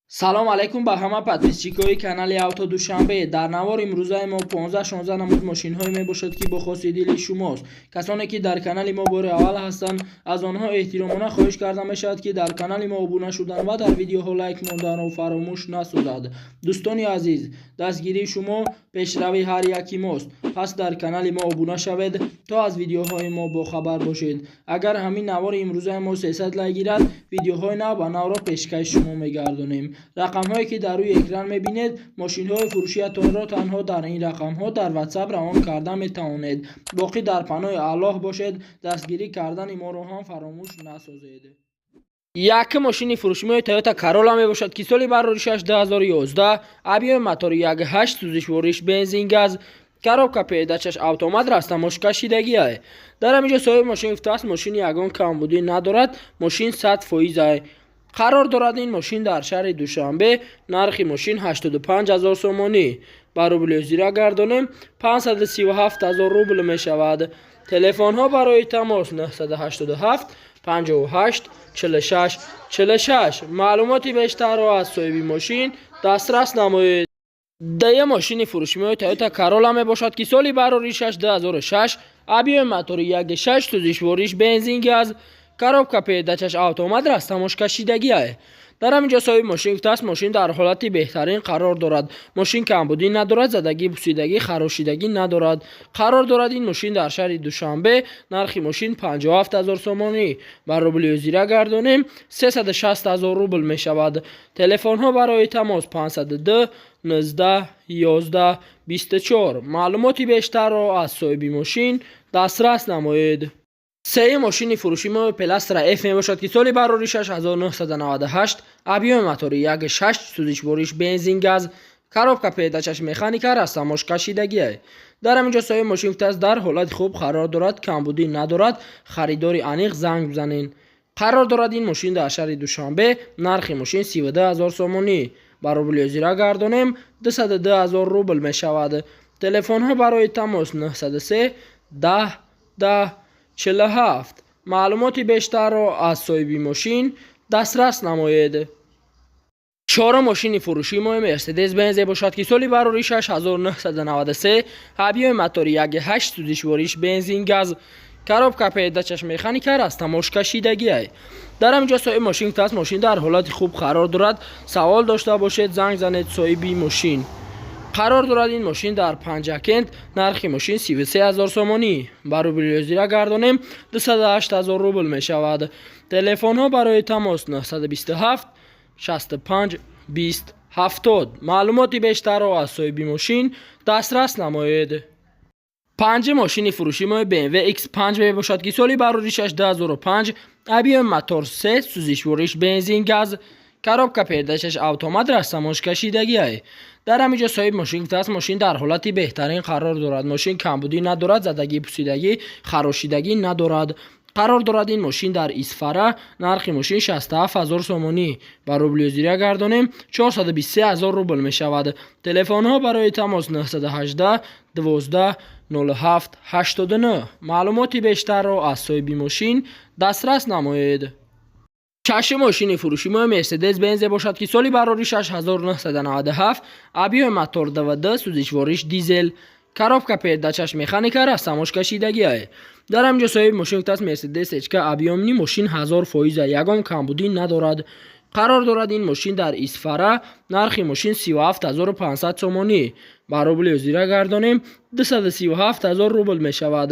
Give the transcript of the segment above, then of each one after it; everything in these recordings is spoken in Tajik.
Салом алейкум ба ҳама подписчикои канали Авто Душанбе. Дар навор имрӯзаи мо 15-16 намуд мошинҳое мебошад, ки бо хоси дили шумост. Касоне ки дар канали мо бори аввал ҳастанд, аз онҳо эҳтиромона хоҳиш карда мешавад, ки дар канали мо обуна шудан ва дар видеоҳо лайк монданро фаромӯш насозад. Дӯстони азиз, дастгирии шумо пешрави ҳар яки мост, пас дар канали мо обуна шавед, то аз видеоҳои мо бохабар бошед. Агар ҳамин навори имрӯзаи мо 300 лайк гирад, видеоҳои нав ба навро пешкаши шумо мегардонем. Рақамҳое ки дар рӯи экран мебинед, мошинҳои фурӯшиятонро танҳо дар ин рақамҳо дар Ватсап равон карда метавонед. Боқӣ дар паноҳи Аллоҳ бошед, дастгирӣ кардани моро ҳам фаромӯш насозед. Якум мошини фурӯшимои Тойота Карола мебошад, ки соли бароришаш 2011, объёми мотори 1.8, сӯзишвориш бензин, газ, коробка передачаш автомат, растаможкашидагиай. Дар ҳамин ҷо соҳиби мошин гуфтааст, мошини ягон камбудӣ надорад, мошин 100 фоизай. Қарор дорад ин мошин дар шаҳри Душанбе. Нархи мошин 85 ҳазор сомонӣ, ба рубли ҳозира гардонем, 537 ҳазор рубл мешавад. Телефонҳо барои тамос 987 58 46 46. Маълумоти бештарро аз соҳиби мошин дастрас намоед. Дуюм мошини фурӯшимои Тойота Карола мебошад, ки соли бароришаш 2006, объёми мотори 1.6, сӯзишвориш бензин, газ, коробка передачаш автомат, растаможкашидагиай. Дар ҳамин ҷо соҳиби мошин гуфтааст, мошин дар ҳолати беҳтарин қарор дорад, мошин камбудӣ надорад, задагӣ, пусидагӣ, харошидагӣ надорад. Қарор дорад ин мошин дар шаҳри Душанбе. Нархи мошин 57 ҳазор сомонӣ, ба рубли ҳозира гардонем, 360 ҳазор рубл мешавад. Телефонҳо барои тамос 502 19 11 24. Маълумоти бештарро аз соҳиби мошин дастрас намоед. Сеюм мошини фурӯши мо Опел Астра F мебошад, ки соли бароришаш 1998, объёми мотори 1.6, сӯзишвориш бензин, газ, коробка передачаш механика, растаможкашидагие. Дар ҳамин ҷо соҳиби мошин гуфтааст, дар ҳолати хуб қарор дорад, камбудӣ надорад, харидори аниқ занг бизанед. Қарор дорад ин мошин дар шаҳри Душанбе. Нархи мошин 32 ҳазор сомонӣ, ба рубли ҳозира гардонем, 202 ҳазор рубл мешавад. Телефонҳо барои тамос 903 10 10 47. Маълумоти бештарро аз соҳиби мошин дастрас намоед. Чорум мошини фурӯшии мо Мерседес Бензе бошад, ки соли бароришаш 1993, объёми мотори 1.8, сӯзишвориш бензин, газ, коробка передачаш механика, растаможкашидагиай. Дар ҳамин ҷо соҳиби мошин гуфтааст, мошин дар ҳолати хуб қарор дорад, савол дошта бошед, занг занед соҳиби мошин. Қарор дорад ин мошин дар Панҷакент. Нархи мошин 33 ҳазор сомонӣ, ба рубли ҳозира гардонем, 208 ҳазор рубл мешавад. Телефонҳо барои тамос 927 65 20 70. Маълумоти бештарро аз соҳиби мошин дастрас намоед. Панҷум мошини фурӯши мо BMW X5 мебошад, ки соли бароришаш 2005, объёми мотор 3, сӯзишвориш бензин, газ, коробка передачаш автомат, растаможкашидагиай. Дар ҳамин ҷо соҳиби мошин гуфтааст, мошин дар ҳолати беҳтарин қарор дорад, мошин камбудӣ надорад, задагӣ, пусидагӣ, харошидагӣ надорад. Қарор дорад ин мошин дар Исфара. Нархи мошин 67 ҳазор сомонӣ, ба рубли ҳозира гардонем, 423 ҳазор рубл мешавад. Телефонҳо барои тамос 918 12 07 89. Маълумоти бештарро аз соҳиби мошин дастрас намоед. Шашум мошини фурӯши мо Мерседес Бензе бошад, ки соли бароришаш 1997, объёми мотор 2.2, сӯзишвориш дизел, коробка передачаш механика, растаможкашидагиай. Дар ҳамин ҷо соҳиби мошин гуфтааст, Мерседес Ечка объёмный, мошин 1000 фоиза, ягон камбудӣ надорад. Қарор дорад ин мошин дар Исфара. Нархи мошин 37 500 сомонӣ, ба рубли ҳозира гардонем, 237 ҳазор рубл мешавад.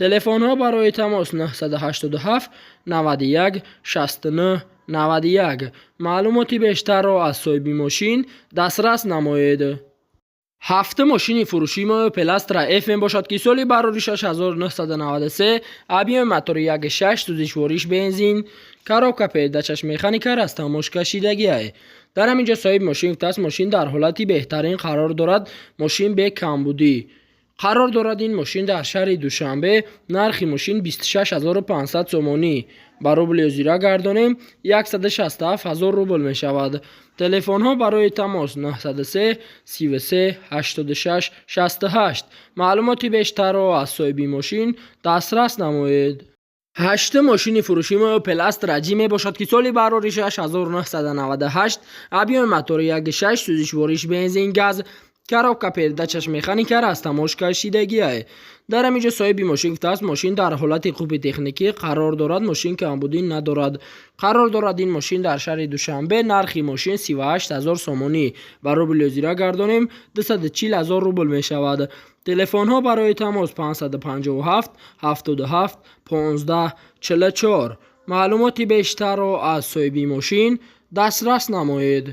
Телефонҳо барои тамос 987 91 69 91. Маълумоти бештарро аз соҳиби мошин дастрас намоед. Ҳафтум мошини фурӯшии мо Опел Астра F мебошад, ки соли бароришаш 1993, объёми мотори 1.6, сӯзишвориш бензин, коробка передачаш механика, растаможкашидагиай. Дар ҳамин ҷо соҳиби мошин гуфтааст, мошин дар ҳолати беҳтарин қарор дорад, мошин бекамбудӣ. Қарор дорад ин мошин дар шаҳри Душанбе. Нархи мошин 26 500 сомонӣ, ба рубли ҳозира гардонем, 167 ҳазор рубл мешавад. Телефонҳо барои тамос 903 33 86 68. Маълумоти бештарро аз соҳиби мошин дастрас намоед. Ҳаштум мошини фурӯши мо Opel Astra J мебошад, ки соли бароришаш 1998, объёми мотори 1.6, сӯзишвориш бензин, газ, коробка передачаш механика, растаможка шидагиае. Дар ҳамин ҷо соҳиби мошин гуфтааст, мошин дар ҳолати хуби техникӣ қарор дорад, мошин камбудӣ надорад. Қарор дорад ин мошин дар шаҳри Душанбе. Нархи мошин 38 ҳазор сомонӣ, ба рубли ҳозира гардонем, 240 ҳазор рубл мешавад. Телефонҳо барои тамос 557 77 15 44. Маълумоти бештарро аз соҳиби мошин дастрас намоед.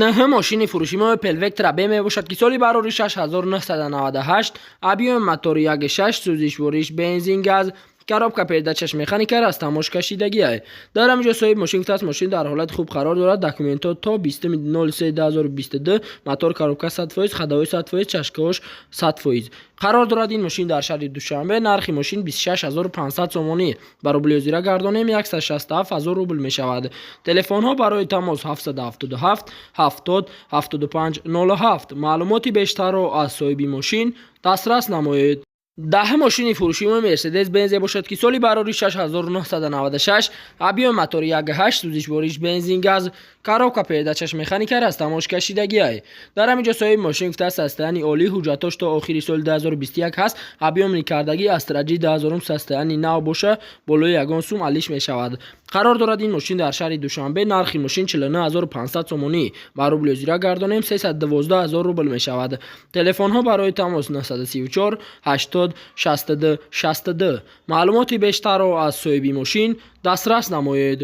Нӯҳум мошини фурӯши мо Opel Vectra B мебошад, ки соли бароришаш 1998, объёми мотори 1.6, сӯзишвориш бензин, газ, коробка передачаш механика, растаможка шидагиае. Дар ҳамин ҷо соҳиби мошин гуфтааст, мошин дар ҳолати хуб қарор дорад, документҳо то 20.03.2022, мотор, коробка 100%, ходовой 100%, чашкаҳош 100%. Қарор дорад ин мошин дар шаҳри Душанбе. Нархи мошин 26 500 сомонӣ, ба рубли ҳозира гардонем, 167 ҳазор рубл мешавад. Телефонҳо барои тамос 777 70 75 07. Маълумоти бештарро аз соҳиби мошин дастрас намоед. Даҳум мошини фурӯши мо Мерседес Бензе бошад, ки соли бароришаш 1996, объёми мотори 1.8, сӯзишвориш бензин, газ, коробка передачаш механика, растаможка шидагиае. Дар ҳамин ҷо соҳиби мошин гуфтааст, состояние олӣ, ҳуҷҷатош то охири соли 2021 ҳаст. Объёми кардагӣ Астра J 2000, состояние нав боша, болои ягон сум алиш мешавад. Қарор дорад ин мошин дар шаҳри Душанбе. Нархи мошин 49 500 сомонӣ, ба рубли ҳозира гардонем, 312 ҳазор рубл мешавад. Телефонҳо барои тамос 934 80 62 62. Маълумоти бештарро аз соҳиби мошин дастрас намоед.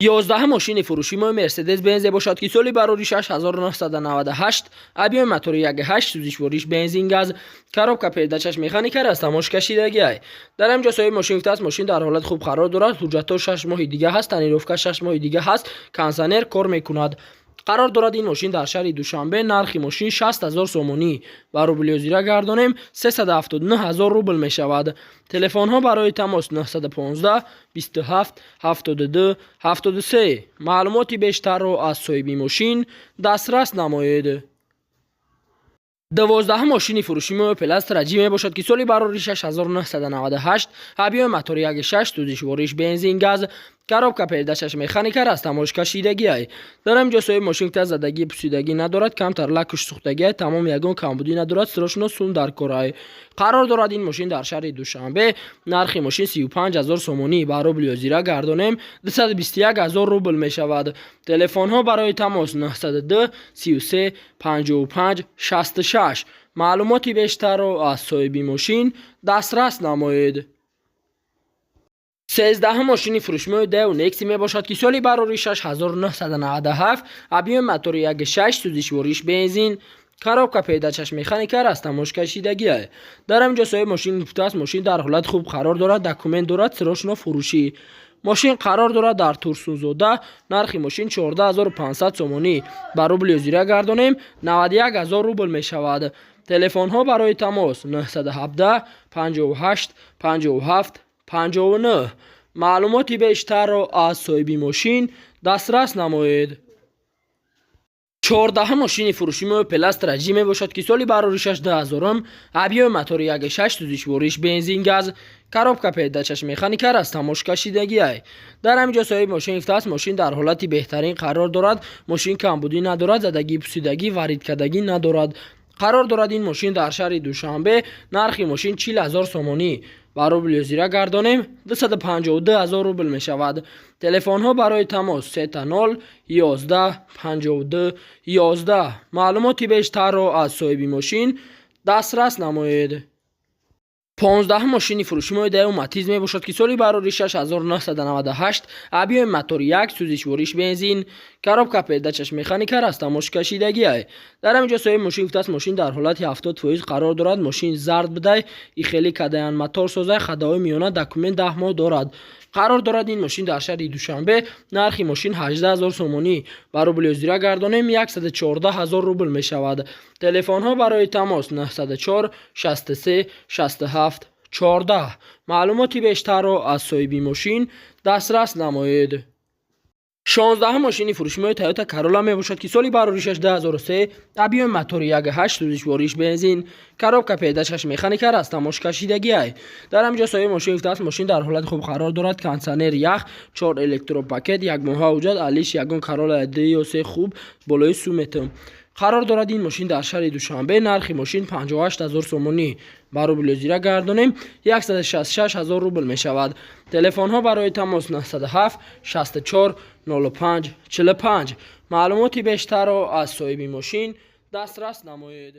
11-ум мошини фурӯши мо Мерседес Бензе бошад, ки соли бароришаш 1998, объёми мотори 1.8, сӯзишвориш бензин, газ, коробка передачаш механика, растаможка шидагиай. Дар ҳамин ҷо соҳиби мошин гуфтааст, мошин дар ҳолати хуб қарор дорад, ҳуҷҷатҳо 6 моҳи дига ҳаст, тонировка 6 моҳи дига ҳаст, кондитсионер кор мекунад. Қарор дорад ин мошин дар шаҳри Душанбе. Нархи мошин 60 ҳазор сомонӣ, ба рубли ҳозира гардонем, 379 ҳазор рубл мешавад. Телефонҳо барои тамос 915 27 72 73. Маълумоти бештарро аз соҳиби мошин дастрас намоед. 12-ум мошини фурӯши мо Opel Astra J мебошад, ки соли бароришаш 1998, объёми мотори 1.6, сӯзишвориш бензин, газ, коробка передачаш механика, растаможка шидагиай. Дар ҳамин ҷо соҳиби мошин гуфтааст, задагӣ, пусидагӣ надорад, камтар лакуш сӯхтагиай, тамом, ягон камбудӣ надорад, срочно сум дар корай. Қарор дорад ин мошин дар шаҳри Душанбе. Нархи мошин 35 ҳазор сомонӣ, ба рубли ҳозира гардонем, 221 ҳазор рубл мешавад. Телефонҳо барои тамос 902 33 55 66. Маълумоти бештарро аз соҳиби мошин дастрас намоед. 13-ум мошини фурӯши мо Дэу Некси мебошад, ки соли бароришаш 1997, объёми мотори 1.6, сӯзишвориш бензин, коробка передачаш механика, растаможка шидагиай. Дар ҳамин ҷо соҳиби мошин гуфтааст, мошин дар ҳолати хуб қарор дорад, документ дорад, срочно фурӯшӣ. Мошин қарор дорад дар Турсунзода. Нархи мошин 14 500 сомонӣ, ба рубли ҳозира гардонем, 91 ҳазор рубл мешавад. Телефонҳо барои тамос 917 58 57 59. Маълумоти бештарро аз соҳиби мошин дастрас намоед. 14-ум мошини фурӯши мо Opel Astra J мебошад, ки соли бароришаш 2000-ум, объёми мотори 1.6, сӯзишвориш бензин, газ, коробка передачаш механика, растаможка шидагиай. Дар ҳамин ҷо соҳиби мошин гуфтааст, мошин дар ҳолати беҳтарин қарор дорад, мошин камбудӣ надорад, задагӣ, пусидагӣ, варидкардагӣ надорад. Қарор дорад ин мошин дар шаҳри Душанбе. Нархи мошин 40 ҳазор сомонӣ, ба рубли ҳозира гардонем, 252 ҳазор рубл мешавад. Телефонҳо барои тамос 000 11 52 11. Маълумоти бештарро аз соҳиби мошин дастрас намоед. 15-ум мошини фурӯши мо Дэу Матиз мебошад, ки соли бароришаш 1998, объёми мотори 1, сӯзишвориш бензин, коробка передачаш механика, растаможка шидагиай. Дар ҳамин ҷо соҳиби мошин гуфтааст, мошин дар ҳолати 70% қарор дорад, мошин зард будай, и хеле кадаян, мотор созай, ходовой миёна, документ 10 моҳ дорад. Қарор дорад ин мошин дар шаҳри Душанбе. Нархи мошин 18 ҳазор сомонӣ, ба рубли ҳозира гардонем, 114 ҳазор рубл мешавад. Телефонҳо барои тамос 904 63 67 14. Маълумоти бештарро аз соҳиби мошин дастрас намоед. 16-ум мошини фурӯшимои Тойота Карола мебошад, ки соли бароришаш 2003, объёми мотори 1.8, сӯзишвориш бензин, коробка передачаш механика, растаможкашидагиай. Дар ҳамин ҷо соҳиби мошин гуфтааст, мошин дар ҳолати хуб қарор дорад, кондитсионер ях, чор электропакет, якмоҳа ҳуҷҷат, алиш ягон Карола д ё се хуб болои суметм. Қарор дорад ин мошин дар шаҳри Душанбе. Нархи мошин 58 000 сомонӣ, ба рубли озира гардонем, 166 000 рубл мешавад. Телефонҳо барои тамос 907 64 05 45. Маълумоти бештарро аз соҳиби мошин дастрас намоед.